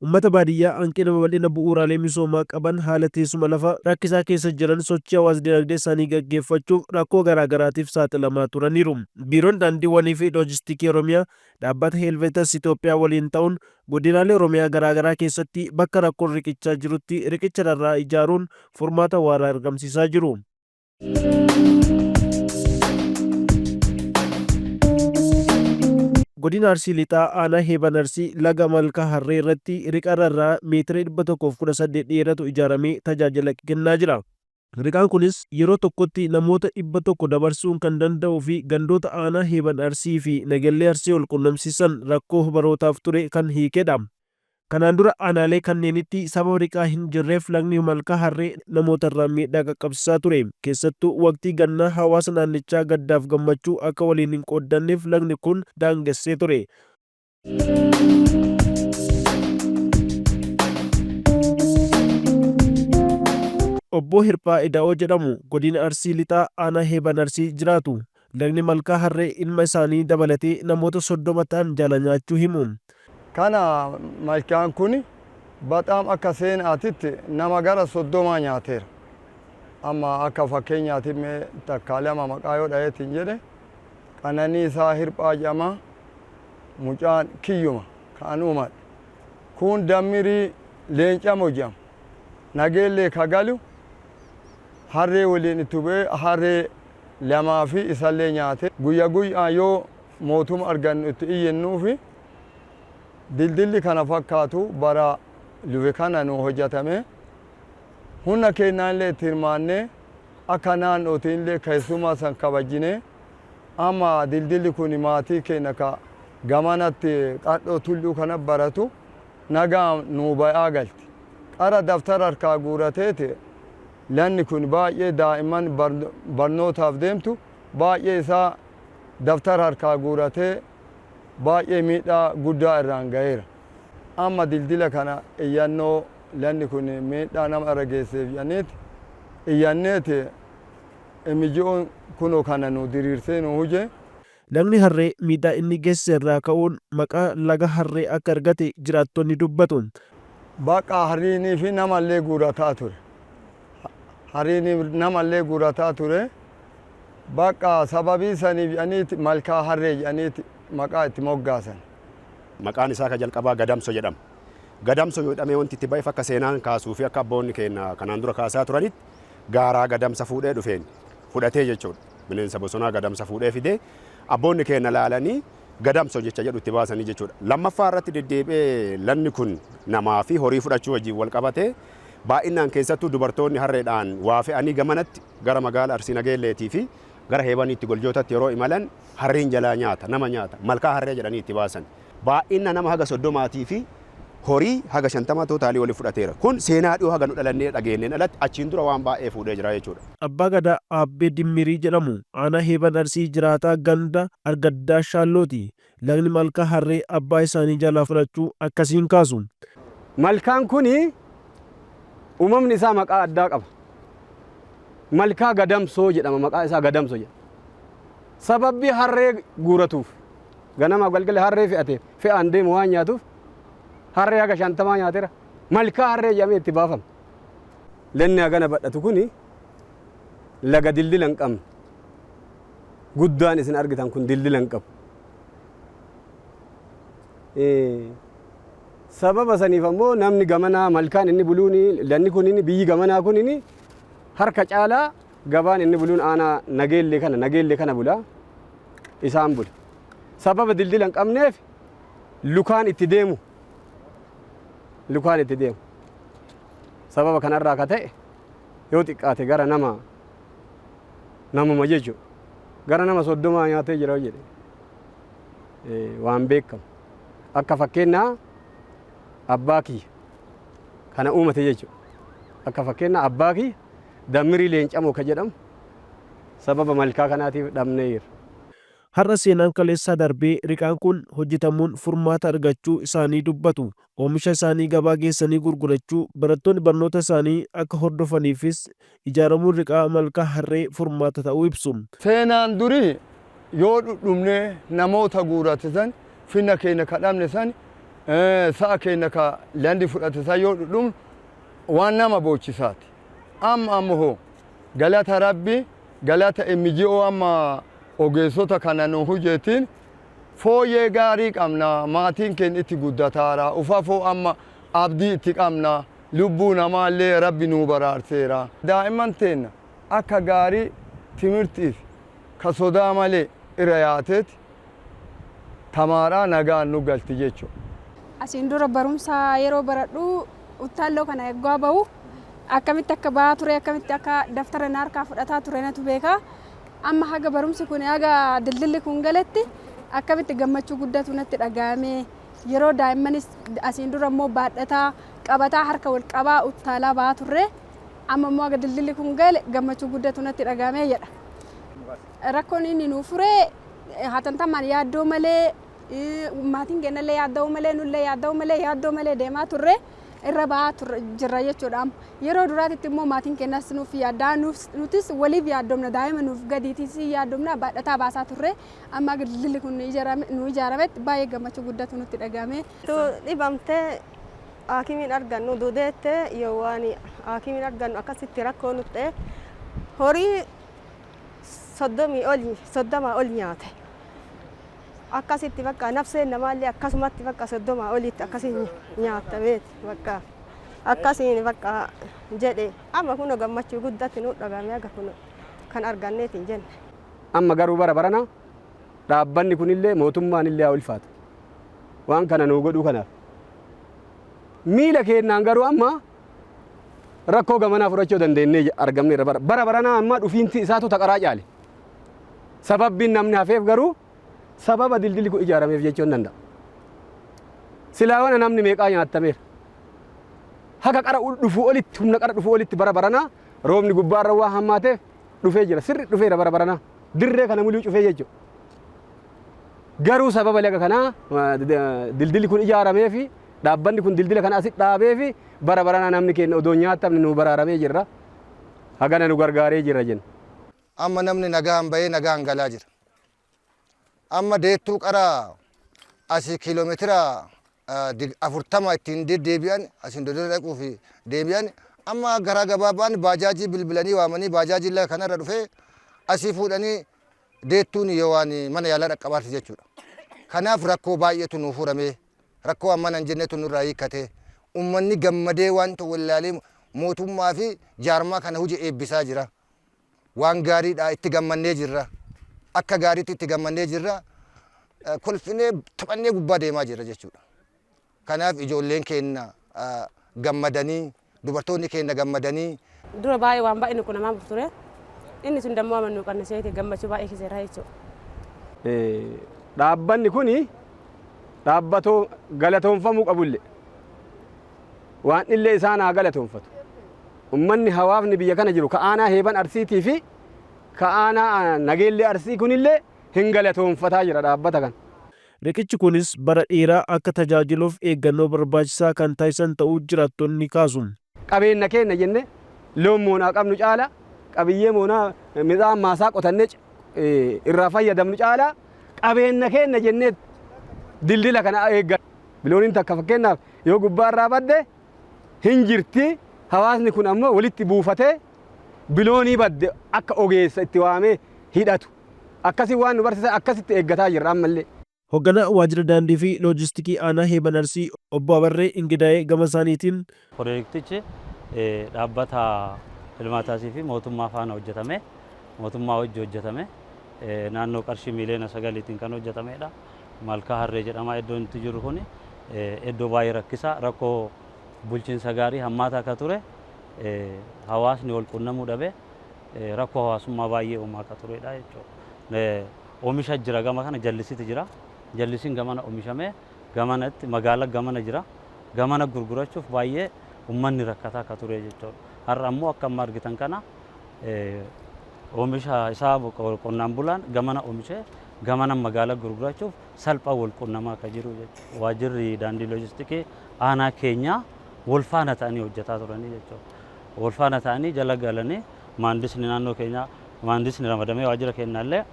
Ummata baadiyyaa hanqina babal'ina bu'uuraalee misoomaa qaban haala teessuma lafa rakkisaa keessa jiran sochii hawaas-dinagdee isaanii gaggeeffachuuf rakkoo garaagaraatiif saaxilamaa turaniiru. Biiroon Daandiiwwanii fi Loojistikii Oromiyaa Dhaabbata Helvetas Itoophiyaa waliin ta'uun godinaalee Oromiyaa garaagaraa keessatti bakka rakkoon riqichaa jirutti riqicha rarra'aa ijaaruun furmaata waaraa argamsiisaa jiru. Godina Arsii Lixaa Aanaa Heeban Arsii laga Malkaa Harree irratti riqa rarra'aa meetira 118 dheeratu ijaaramee tajaajila kennaa jira. Riqaan kunis yeroo tokkotti namoota 100 dabarsuun kan danda'uu fi gandoota Aanaa Heeban Arsii fi Nagellee Arsii walqunnamsiisan rakkoo barootaaf ture kan hiikedha. Kanaan dura aanaalee kanneenitti sababa riqaa hin jirreef lagni Malkaa Harree namootarraan miidhaa qaqqabsiisaa ture. Keessattuu waqtii gannaa hawaasa naannichaa gaddaaf gammachuu akka waliin hin qooddanneef lagni kun daangessee ture. Obboo Hirphaa Ida'oo jedhamu. Godina Arsii Lixaa Aanaa Heeban Arsii jiraatu. Lagni Malkaa Harree ilma isaanii dabalatee namoota 30 ta'an jala nyaachuu himu. Kana malkaan kun baxaam akka seenaatitti nama gara soddomaa nyaateera. Amma akka fakkeenyaati mee takkaa lama maqaa yoo dhaheetiin jedhe Qananiisaa Hirphaa jedhama. Mucaan kiyyuma ka an uumadhe. Kuun Dammirii Leencamo jedhama. Nageellee ka galu harree waliin itti bu'ee harree lamaa fi isallee nyaate. Guyya guyyaan yoo mootuma argannu itti iyyinnuufi dildilli kana fakkaatu bara lufe kana nuu hojjatame. Hunna keennaanillee itti hirmaannee akka naannootiinillee keessummaa san kabajjinee amma dildilli kun maatii keenna ka gamanatti qadhoo tulluu kana baratu nagaan nuu bayaa galti. Qara daftara harkaa guurateeti lanni kun baay'ee daa'imman barnootaaf deemtu baay'ee isaa daftara harkaa guuratee baay'ee miidhaa guddaa irraan gaheera. Amma dildila kana iyyannoo lanni kun miidhaa nama irra geesseef jedhaniiti iyyanneeti MGOn kunoo kana nuu diriirsee nuu huje. Lagni Harree miidhaa inni geessise irraa ka'uun maqaa laga Harree akka argate jiraattonni dubbatu. Baqa hariinii fi namallee guurataa ture. Hariinii namallee guurataa ture. Baqa sababii saniif jedhaniiti malkaa harree jedhaniiti maqaa itti moggaasan. Maqaan isaa ka jalqabaa Gadamso jedhama. Gadamso yoo jedhamee wanti itti ba'eef akka seenaan kaasuu fi akka abboonni keenya kanaan dura kaasaa turanitti gaaraa gadamsa fuudhee dhufeen fudhatee jechuudha. Bineensa bosonaa gadamsa fuudhee fidee abboonni keenya laalanii gadamso jecha jedhu itti baasanii jechuudha. Lammaffaa irratti deddeebi'ee lanni kun namaa fi horii fudhachuu wajjin wal qabatee baay'inaan keessattuu dubartoonni harreedhaan waa fe'anii gamanatti gara magaala Arsii Nageelleetii fi gara Heebaniitti Goljootatti yeroo imalan harreen jalaa nyaata, nama nyaata, malkaa harree jedhanii itti baasan. Baay'ina nama haga soddomaatii fi horii haga shantamaa tootaalii wali fudhateera. Kun seenaa dhiyoo haga nu dhalannee dhageenneen alatti achiin dura waan baay'ee fuudhee jira jechuudha. Abbaa Gadaa Aabbee Dimmirii jedhamu. Aanaa Heeban Arsii jiraataa ganda Argaddaa Shaallooti. Lagni Malkaa Harree abbaa isaanii jalaa fudhachuu akkasiin kaasu. Malkaan kun uumamni isaa maqaa addaa qaba. Malkaa Gadamsoo jedhama maqaa isaa Gadamsoo jedhama. Sababbi harree guuratuuf ganamaaf galgala harree fe'ate fe'aan deemu waan nyaatuuf harree haga shantamaa nyaatera. Malkaa harree jedhamee itti baafama. Lenni hagana badhatu kuni laga dildila hin qabne. Guddaan isin argitan kun dildila hin qabu. Sababa saniif ammoo namni gamanaa malkaan inni buluun lanni kun biyyi gamanaa kun harka caalaa gabaan inni buluun aanaa nageellee kana nageellee kana bula isaan bula. Sababa dildila hin qabneef lukaan itti deemu lukaan itti deemu. Sababa kanarraa ka ta'e yoo xiqqaate gara nama namuma jechuudha. Gara nama soddomaa nyaatee jira jedhe waan beekamu. Akka fakkeenyaa abbaa kiyya kana uumate jechuudha. Akka fakkeenyaa abbaa kiyya Dammirii Leencamoo ka jedhamu sababa malkaa kanaatiif dhabnee jirra. Har'a seenaan kaleessaa darbee riqaan kun hojjetamuun furmaata argachuu isaanii dubbatu. Oomisha isaanii gabaa geessanii gurgurachuu, barattoonni barnoota isaanii akka hordofaniifis ijaaramuun riqaa Malkaa Harree furmaata ta'uu ibsu. Seenaan durii yoo dhudhumnee namoota guurate san finna keenya ka dhabne san Sa'a keenya ka landi fudhate san yoo dhudhumnu waan nama boochisaati. Amma ammoo galata Rabbi, galata MGO, amma ogeessota kana nu hojjetiin fooyyee gaarii qabna. Maatiin keenya itti guddataara, ufafoo amma abdii itti qabna. Lubbuu namaallee Rabbi nuu baraarseera. Daa'imman teenna akka gaarii timirtiif ka sodaa malee irra yaateeti tamaaraa nagaan nu galti jechuudha. Asiin dura barumsa yeroo baradhu uttaalloo kana eeggaa bahu akkamitti akka bahaa ture, akkamitti akka daftara na harkaa fudhataa ture natu beeka. Amma haga barumsi kun, haga dildilli kun galetti akkamitti gammachuu guddatu natti dhaga'ame. Yeroo daa'immanis asiin dura immoo baadhataa qabataa harka wal qabaa uttaalaa bahaa turre, amma immoo haga dildilli kun gale gammachuu guddatu natti dhaga'ame jedha. Rakkoon inni nuu fure hatantamaan yaaddoo malee, maatiin keenyallee yaadda'uu malee, nullee yaadda'uu malee, yaaddoo malee deemaa turre irra bahaa turre jirra jechuudha. Yeroo duraatitti immoo maatiin keenyas nuuf yaaddaa, nutis waliif yaaddomna, daa'ima nuuf gadiitis yaaddomna, baadhataa baasaa turre. Amma dildilli kun nu ijaarametti baay'ee gammachuu guddatu nutti dhaga'ame. Dhibamtee haakimiin argannu duudeette yoo waan haakimiin argannu akkasitti rakkoo nutti ta'e, horii 30 oli, 30 ol nyaate. Akkasitti bakka nafseen namaallee akkasumatti bakka 30 olitti akkasiin nyaatameeti, bakka akkasiin bakka jedhe. Amma kun gammachuu guddatti nu dhagahame aga kun kan arganneetiin jenne. Amma garuu bara barana dhaabbanni kunillee mootummaan illee haa ulfaatu. Waan kana nuu godhuu kanaaf. Miila keennaan garuu amma rakkoo gamanaa furachuu dandeenyee argamneerra bara. Bara baranaa amma dhufiinti isaatu taqaraa caale. Sababbiin namni hafeef garuu sababa dildilli kun ijaarameef jechuu hin danda'a. Silaa wana namni meeqaa nyaattameera. Haga qara dhufuu olitti, humna qara dhufuu olitti bara baranaa roobni gubbaarra waa hammaateef dhufee jira. Sirri dhufeera bara baranaa. Dirree kana muluu cufee jechuudha. Garuu sababa laga kanaa dildilli kun ijaaramee fi dhaabbanni kun dildila kana asitti dhaabee fi bara baranaa namni keenya odoo nyaatamne nu baraaramee jirra. Hagana nu gargaaree jira jenna. Amma namni nagaan bahee nagaan galaa jira. Amma deettuu qara asii kiiloomeetira 40 ittiin deddeebi'an, asiin dodora dhaquuf deebi'an, amma garaa gabaabaan baajaajii bilbilanii waamanii baajaajii laga kanarra dhufee asii fuudhanii deettuun yoo waan mana yaalaa dhaqqabaarti jechuudha. Kanaaf rakkoo baay'eetu nu furamee, rakkoo amma hin jennetu nurraa hiikkate. Uummanni gammadee waan ta'u wallaalee mootummaa fi jaarmaa kana hojii eebbisaa jira. Waan gaariidha, itti gammannee jirra. Akka gaariitti itti gammannee jirra. Kolfinee taphannee gubbaa deemaa jirra jechuudha. Kanaaf ijoolleen keenya gammadanii, dubartoonni keenya gammadanii. Dura baay'ee waan baay'ee nu qunamaa ture. Inni sun dammoo amannuu qanniseeti gammachuu baay'ee keessa jechuudha. Dhaabbanni kuni dhaabbatoo galatoonfamuu qabullee waan illee isaan haa galatoonfatu. Ummanni hawaafni biyya kana jiru ka aanaa Heeban Arsiitii fi ka aanaa Nageellee Arsii kunillee hin galatoonfataa jira dhaabbata kana. Riqichi kunis bara dheeraa akka tajaajiluuf eeggannoo barbaachisaa kan taasisan ta'uu jiraattonni kaasu. Qabeenya keenya jenne loon moonaa qabnu caala, qabiyyee moonaa midhaan maasaa qotannee irraa fayyadamnu caala, qabeenya keenya jennee dildila kana eegganna. Bilooniin takka fakkeenyaaf yoo gubbaa irraa badde hin jirti, hawaasni kun ammoo walitti buufatee biloonii badde akka ogeessa itti waamee hidhatu. Akkasii waan nu barsiisan akkasitti eeggataa jirra ammallee. Hoogganaa waajjira daandii fi loojistikii aanaa Heeban Arsii obbo Abarree Ingidaa'ee gama isaaniitiin, Pirojektichi dhaabbata Hilmaataasii fi mootummaa faana hojjetame, mootummaa wajji hojjetame, naannoo qarshii miiliyoona 9tiin kan hojjetamedha. Malkaa Harree jedhama iddoon itti jiru kun, iddoo baay'ee rakkisaa, rakkoo bulchiinsa gaarii hammaataa akka ture, hawaasni wal qunnamuu dhabe, rakkoo hawaasummaa baay'ee uumaa akka turedha jechuudha. Oomisha jira, gama kana jallisitu jira. Jallisiin gamana oomishamee gamanatti magaala gamana jira. Gamana gurgurachuuf baay'ee uummanni rakkataa akka ture jechuudha. Har'a ammoo akka amma argitan kana oomisha isaa qonnaan bulaan gamana oomishee gamana magaala gurgurachuuf salphaa wal qunnamaa akka jiru jechuudha. Waajjirri daandii loojistikii aanaa keenyaa wal faana ta'anii hojjetaa turanii jechuudha. Wal faana ta'anii jala galanii maandisni naannoo keenyaa, maandisni ramadamee waajjira keenyaallee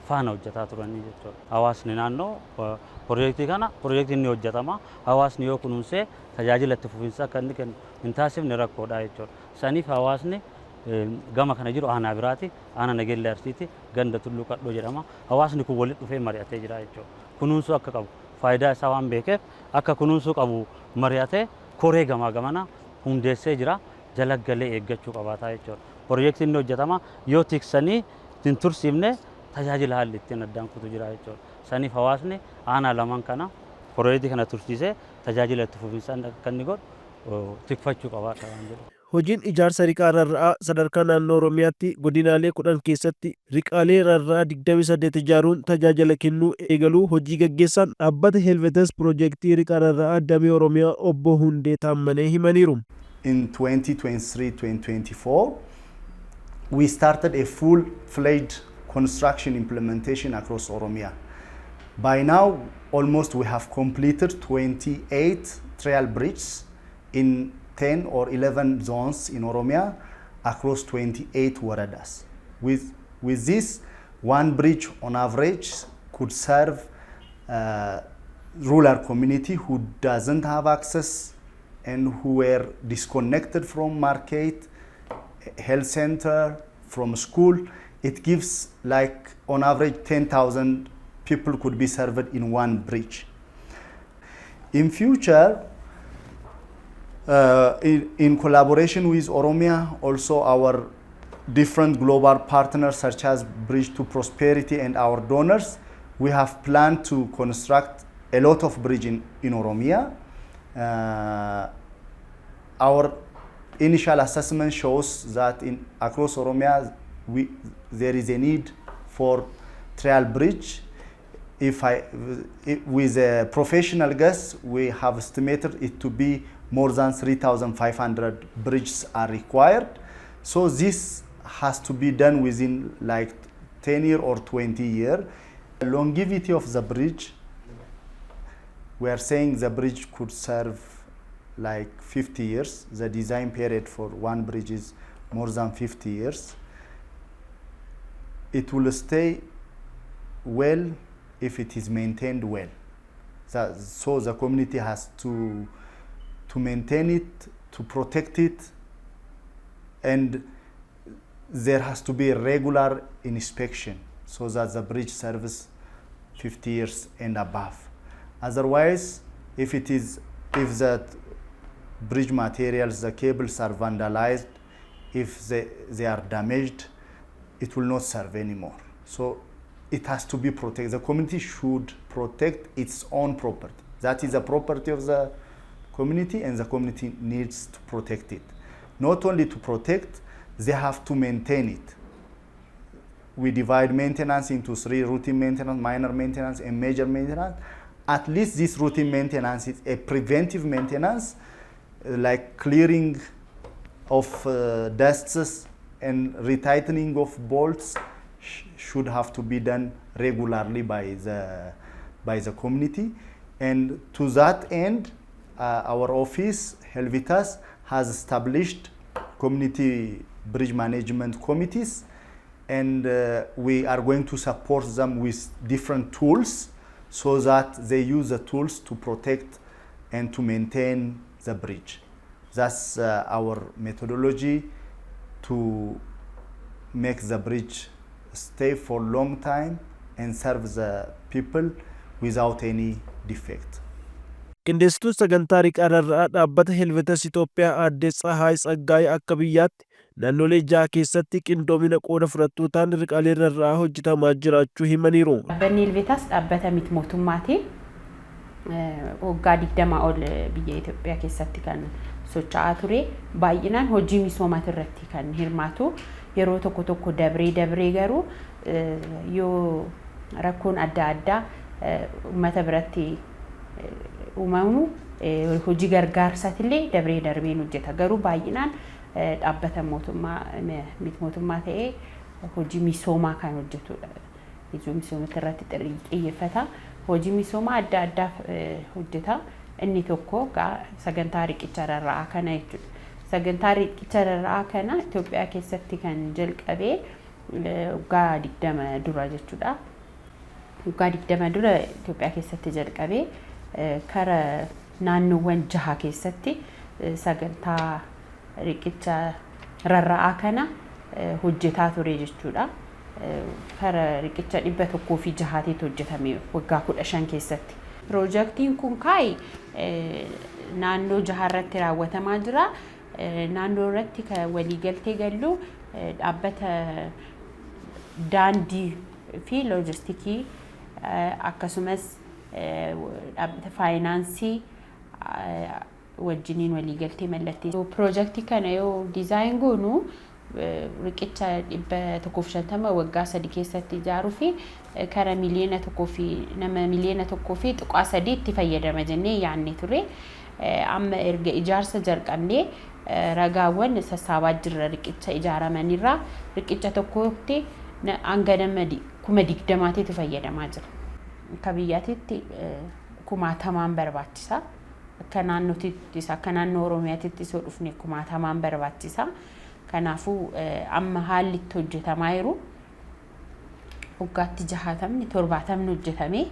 faana faana hojjetaa turanii jechuudha. Hawaasni naannoo piroojeektii kana, piroojeektiin inni hojjetama, hawaasni yoo kunuunsee tajaajila itti fufiinsa akka inni kennu hin taasifne rakkoodha jechuudha. Saniif hawaasni gama kana jiru aanaa biraati, aanaa Nageellee Arsiiti, ganda Tulluu Qadhoo jedhama. Hawaasni kun walitti dhufee mari'atee jira jechuudha. Kunuunsuu akka qabu faayidaa isaa waan beekeef akka kunuunsuu qabu mari'atee koree gamaa gamana hundeessee jira. Jala galee eeggachuu qabaataa jechuudha. Piroojeektiin inni hojjetama yoo tiksanii hin tursiifne tajaajila haalli ittiin addaan kutu jira jechuudha. Saniif hawaasni aanaa lamaan kana piroojeektii kana tursiisee tajaajila itti fufiinsaan akka inni godhu tikfachuu qabaata waan jedhu. Hojiin ijaarsa riqaa rarra'aa sadarkaa naannoo Oromiyaatti godinaalee 10 keessatti riqaalee rarra'aa 28 ijaaruun tajaajila kennuu eegaluu hojii gaggeessaan dhaabbata Helvetas piroojeektii riqa rarra'aa damee Oromiyaa obbo Hundee Taammanee himaniiru. In 2023-2024, we started a full-fledged construction implementation across Oromia. By now, almost we have completed 28 trail bridges in 10 or 11 zones in Oromia across 28 woredas. With this, one bridge on average could serve rural community who doesn't have access and who were disconnected from market, health center, from school. It gives, like, on average 10,000 people could be served in one bridge. In future, in collaboration with Oromia, also our different global partners such as Bridge to Prosperity and our donors, we have planned to construct a lot of bridge in Oromia. Our initial assessment shows that in across Oromia there is a need for trail bridge. If I, with a professional guess, we have estimated it to be more than 3,500 bridges are required. So this has to be done within like 10 year or 20 year. The longevity of the bridge, we are saying the bridge could serve like 50 years. The design period for one bridge is more than 50 years. It will stay well if it is maintained well. So the community has to maintain it, to protect it, and there has to be regular inspection so that the bridge serves 50 years and above. Otherwise, if the bridge materials, the cables are vandalized, if they are damaged, it will not serve anymore. So it has to be protected. The community should protect its own property. That is the property of the community, and the community needs to protect it. Not only to protect, they have to maintain it. We divide maintenance into three: routine maintenance, minor maintenance, and major maintenance. At least this routine maintenance is a preventive maintenance, like clearing of dusts and retightening of bolts should have to be done regularly by the community. And to that end, our office, Helvetas, has established community bridge management committees, and we are going to support them with different tools so that they use the tools to protect and to maintain the bridge. That's our methodology to make the bridge stay for long time and serve the people without any defect. Qindeessituun sagantaa riqaa rarra'aa dhaabbata Helvetas Itoophiyaa aadde Tsahaay Tsaggaayee akka biyyaatti naannolee ja'a keessatti qindoomina qooda fudhattootaan riqaalee rarra'aa hojjetamaa jiraachuu himaniiru. Dhaabbanni Helvetas dhaabbata miti mootummaati. Waggaa 20 ol biyya Itoophiyaa keessatti kan socho'aa ture. Baay'inaan hojii misoomaa irratti kan hirmaatu. Yeroo tokko tokko dabree dabree garuu yoo rakkoon adda addaa uummata biratti uumamu hojii gargaarsaatiillee dabree darbeen hojjeta. Garuu baay'inaan dhaabbata mootummaa miti mootummaa ta'ee hojii misoomaa kan hojjetudha. Hojii misoomaa irratti xiyyeeffata. Hojii misoomaa adda addaa hojjeta. Inni tokko sagantaa riqicha rarra'aa kana jechuudha. Sagantaa riqicha rarra'aa kana Itoophiyaa keessatti kan jalqabee waggaa 20 dura jechuudha. Waggaa 20 dura Itoophiyaa keessatti jalqabee kara naannoowwan jaha keessatti sagantaa riqicha rarra'aa kana hojjetaa ture jechuudha. Kara riqicha 106tiitu hojjetame waggaa 15 keessatti. Piroojaktiin kun kaayi naannoo jaha irratti raawwatamaa jira. Naannoo irratti kan waliigaltee gallu dhaabbata daandii fi loojistikii, akkasumas dhaabbata faayinaansii wajjiniin waliigaltee mallattee. Piroojaktii kana yoo design goonu, riqicha 150 waggaa 3 keessatti ijaaruu fi kara miliyoona 1 fi nama miliyoona 1.3 itti fayyadama jennee yaadne ture. Amma erga ijaarsa jalqabnee ragaawwan sassaabaa jirra. Riqicha ijaaramanirraa riqicha tokkotti hanga nama 20,000tiitu fayyadamaa jira. Akka biyyaatitti kumaatamaan barbaachisa. Akka naannootittis, akka naannoo Oromiyaatittis yoo dhufne, kumaatamaan barbaachisa. Kanaafuu amma haalli itti hojjetamaa jiru, waggaatti 60, 70 hojjetamee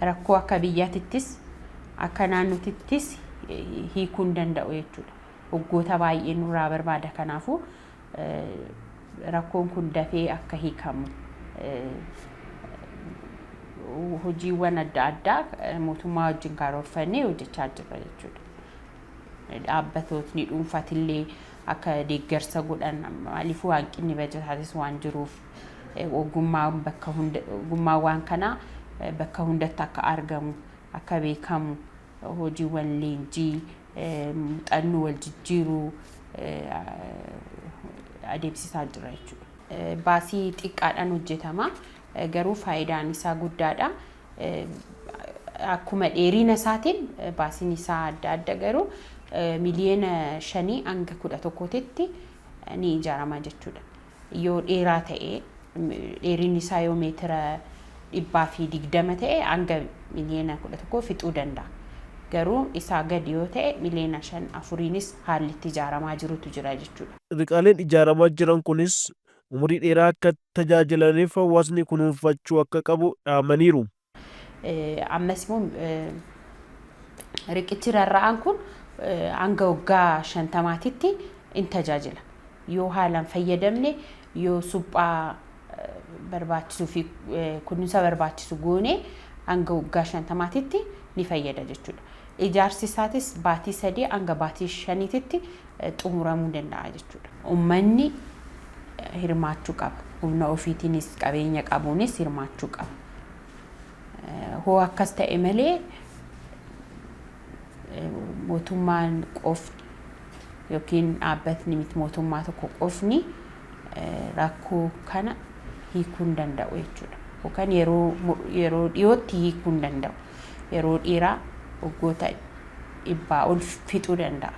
rakkoo akka biyyaatittis akka naannootittis hiikuu hin danda'u jechuudha. Waggoota baay'ee nurraa barbaada. Kanaafuu rakkoon kun dafee akka hiikamu hojiiwwan adda addaa mootummaa wajjin karoorfannee hojjechaa jirra jechuudha. Dhaabbatootni dhuunfaatillee akka deeggarsa godhan, maaliifuu hanqinni bajetaatis waan jiruuf, ogummaan bakka hunda, ogummaan waan kanaa bakka hundatti akka argamu, akka beekamu, hojiiwwan leenjii, muuxannoo wal jijjiiruu adeemsisaa jira jechuudha. Baasii xiqqaadhaan hojjetama, garuu faayidaan isaa guddaadha. Akkuma dheerina isaatiin baasiin isaa adda adda, garuu miliyoona 5 hanga 11tti ni ijaarama jechuudha. Yoo dheeraa ta'e, dheerinni isaa yoo meetira 120 ta'e, hanga miliyoona 11 fixuu danda'a. Garuu isaa gadi yoo ta'e, miliyoona 5, 4iinis haalli itti ijaaramaa jirutu jira jechuudha. Riqaaleen ijaaramaa jiran kunis umurii dheeraa akka tajaajilaniif hawaasni kunuunfachuu akka qabu dhaamaniiru. Ammas immoo riqichi rarra'aan kun hanga waggaa 50titti in tajaajila. Yoo haalaan fayyadamne, yoo suphaa barbaachisuu fi kunuunsa barbaachisu goone, hanga waggaa 50titti ni fayyada jechuudha. Ijaarsi isaatis baatii 3 hanga baatii 5titti xumuramuu danda'a jechuudha. Uummanni hirmaachuu qaba. Humna ofiitiinis qabeenya qabuunis hirmaachuu qaba. Hoo akkas ta'e malee, mootummaan qofni yookiin dhaabbatni miti mootummaa tokko qofni rakkoo kana hiikuu hin danda'u jechuudha. Yookaan yeroo dhiyootti hiikuu hin danda'u. Yeroo dheeraa, waggoota dhibbaa ol fixuu danda'a.